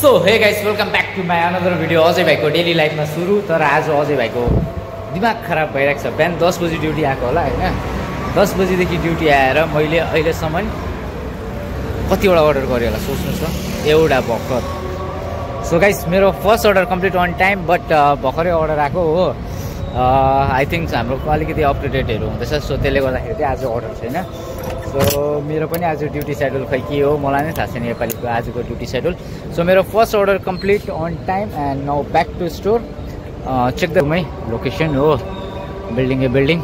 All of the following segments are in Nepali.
So hey guys welcome back to my another video. Ajay भाइको डेली लाइफमा सुरु। तर आज अजय भाइको दिमाग खराब भइरहेको छ। बिहान 10 बजी ड्युटी आएको होला होइन। 10 बजीदेखि ड्युटी आएर मैले अहिलेसम्म कतिवटा अर्डर गरेँ होला सोच्नुहोस् त, एउटा भर्खर। सो गाइस मेरो first order complete on time, but भर्खरै अर्डर आएको हो। आई थिङ्क हाम्रो अलिकति अपडेटेडहरू हुँदैछ, सो त्यसले गर्दाखेरि चाहिँ आज अर्डर छैन। सो मेरो पनि आज ड्युटी सेड्युल खै के हो मलाई नै थाहा छैन नेपालीको आजको ड्युटी सेड्युल। सो मेरो first order complete on time and now back to store. Check the my location हो, बिल्डिङ।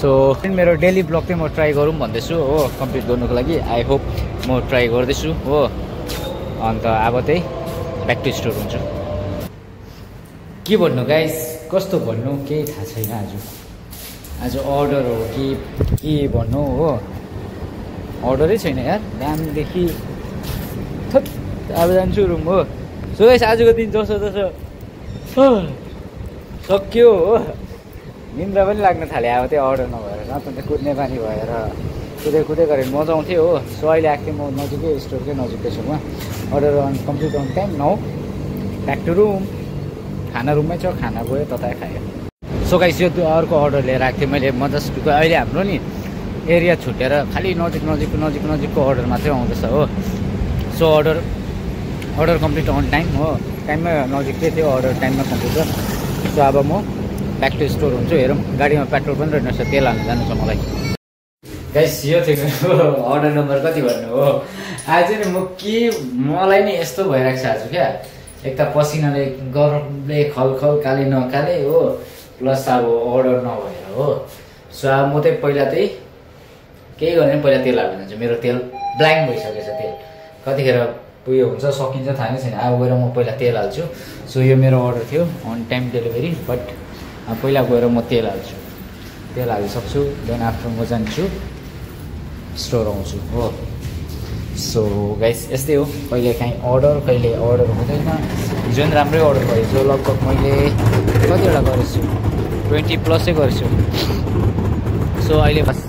सो मेरो डेली ब्लग चाहिँ म ट्राई गरौँ भन्दैछु हो, कम्प्लिट गर्नुको लागि। आई होप म ट्राई गर्दैछु हो। अन्त अब चाहिँ ब्याक टु स्टोर हुन्छ। के भन्नु गाइस, कस्तो भन्नु केही थाहा छैन। आज अर्डर हो कि के भन्नु हो, अर्डरै छैन यार दामदेखि। अब जान्छु रुम हो। सो गाइस आजको दिन जसो सक्यो हो। निन्द्रा पनि लाग्न थाल्यो अब त्यो अर्डर नभएर, नत्र कुद्ने बानी भएर कुदै गरेर मजा आउँथ्यो हो। सो अहिले आएको थिएँ म नजिकै स्टोरकै नजिकै छेउमा। Order complete on time, now back to room. खाना रुममै छ, खाना गयो तता खायो। सो गाइस यो अर्को अर्डर लिएर आएको थिएँ मैले मजाको। अहिले हाम्रो नि एरिया छुटेर खालि नजिकको अर्डर मात्रै आउँदैछ हो। So order complete on time हो, टाइममा नजिकै थियो अर्डर, टाइममा कम्प्लिट भयो। सो अब म ब्याक टु स्टोर हुन्छु। हेरौँ गाडीमा पेट्रोल पनि रहेछ, तेल हाल्नु जानु छ मलाई। गाइस यो थियो अर्डर नम्बर कति भन्नु हो। आज नि मलाई नि यस्तो भइरहेको छ आज क्या। एक त पसिनाले गरमले खलखल काले नकाले हो, प्लस अब अर्डर नभएर हो। सो अब म चाहिँ पहिला चाहिँ केही गर्ने पहिला तेल हाल्नु जान्छु। मेरो तेल ब्ल्याङ्क भइसकेछ। तेल कतिखेर उयो हुन्छ सकिन्छ थाहा नै छैन। अब गएर म पहिला तेल हाल्छु। सो यो मेरो अर्डर थियो अन टाइम डेलिभरी, बट पहिला गएर म तेल हाल्छु। तेल हालिसक्छु, देन आफ्टर म जान्छु स्टोर आउँछु हो। सो गाइस यस्तै हो, कहिले काहीँ अर्डर कहिले अर्डर हुँदैन। हिजो पनि राम्रै अर्डर गरेछु, लगभग मैले कतिवटा गरेछु 20 प्लसै गरेछु। सो अहिले बस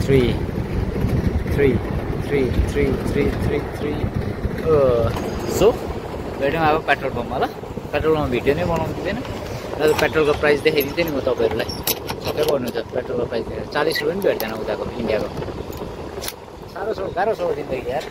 3 सो भेटौँ अब पेट्रोल पम्पमा। ल पेट्रोल पम्पमा भिडियो नै बनाउनु दिँदैन, पेट्रोलको प्राइस देखाइदिन्थेँ नि म तपाईँहरूलाई। सबै गर्नु छ पेट्रोलको प्राइस देखेर 40 रुपियाँ पनि भेट्दैन उताको इन्डियाको। गाह्रो छ जिन्दगी यार।